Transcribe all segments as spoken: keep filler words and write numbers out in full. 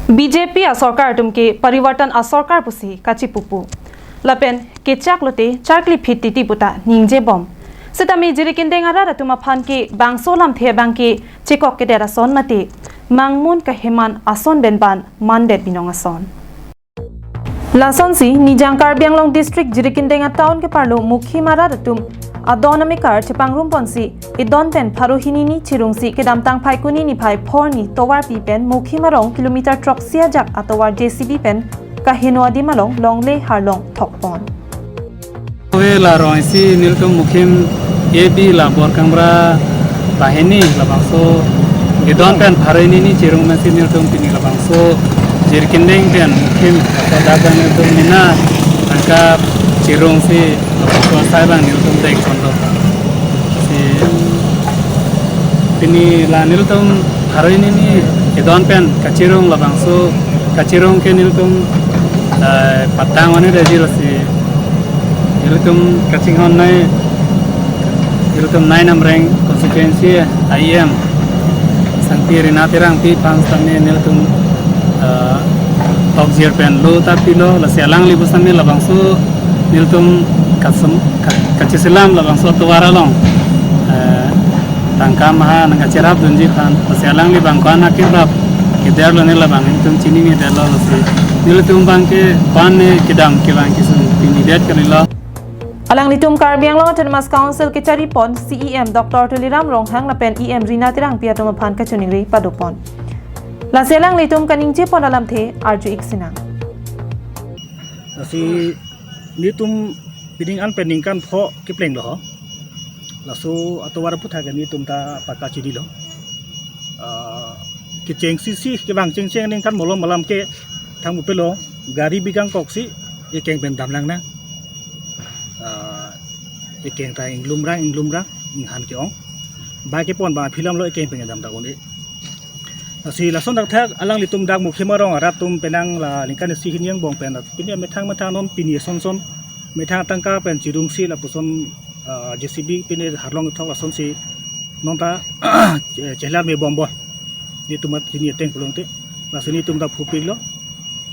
B J P asorkar atum ke parivartan asorkar pusi kachipupu. Lapen kechak lote charkli phit titi puta ningjebom. Setame Jirikindeng arat atum aphan ke bangso lamthe abang ke chekok kedet ason mate mangmun kaheman ason pen ban mandet binong ason. Lasonsi Nijang Karbi Anglong District Jirikindeng a-town keparlo Mukhim arat atum adon amekar chepangrumponsi idon pen pharo hini ni chirungsi kedamtang Phaikuni niphai phor ni tovarpi pen Mukhim arong kilometer throksi ajak atovar J C B pen kaheno adim along longle harlong thokpon. Ove la rong isi nelitum Mukhim A B la Borkangra banghini labangso idon pen pharo hini ni chirung pensi nelitum pini labangso Jirikindeng pen Mukhim aso dak nelitum mina tangka chirungsi labangso asai abang nelitum dek chonlo. Si pini la nelitum pharo hini ni idon pen kachirung labangso kachirung ke nelitum, eh, patang one rejil si nelitum kachinghon nai, nelitum nine Amreng constituency I M Sangpi Rina Terangpi aphan setame nelitum, eh, tokjir pen lo ta pilo, lasi alangli pu setame labangso nelitum kasem-, ka-, kacheselam labangso atovar along, eh, tangka maha nangkacherapdunji aphan, lasi alangli abang ko-an akirap kederlo ne labang nelitum chinine detlo, lasi nelitum abang ke ko-an ne kedam kevang kesung pini det kalilo. Alanglitum Karbi Anglong Autonomous Council kecharipon C E M Doctor Tuliram Ronghang lapen E M Rina Terangpi atum aphan kachiningri padopon. Lasi alanglitum kaningjepon alamthe arju-ik sinang. Lasi nelitum pining an pen ningkan pho kepleng lo ho. Laso atovar aphuthak ke nelitum ta pakka chinilo. Ah, kecheng sisi kevang chengcheng ningkan malom alam ke thang upelo gari bikang koksi ekeng pen damlang nang. Ah, ekeng ta inglumrang inglumrang inghan ke-ong. Bike kepon abang aphi alam lo ekeng pen dam ta un-e. Lasi lason dak thak alanglitum dak Mukhim arong arat atum penang la ningkan isi hini angbong pen pini methang methang non pini son son methang tangka pen chirungsi lapuson, ah, J C B pini harlong thok lasonsi non ta chelar me bom bom. Nelitum at pini ateng pulote. Lasi nelitum ta phupik lo.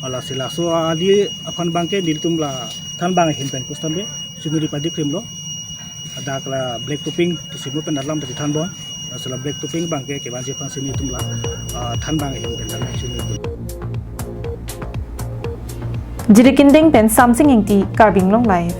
Lasi laso ali aphan abang ke nelitum la than abang ahin pen pu setame chinuri padikrim lo. Dak la black topping pusi mo pen alam ta than bon. Lasi la black topping abang ke kevanji aphansi nelitum la, ah, than abang ahin pen than chinuri. Jirikindeng pen Samsing Ingti, Karbi Anglong Live.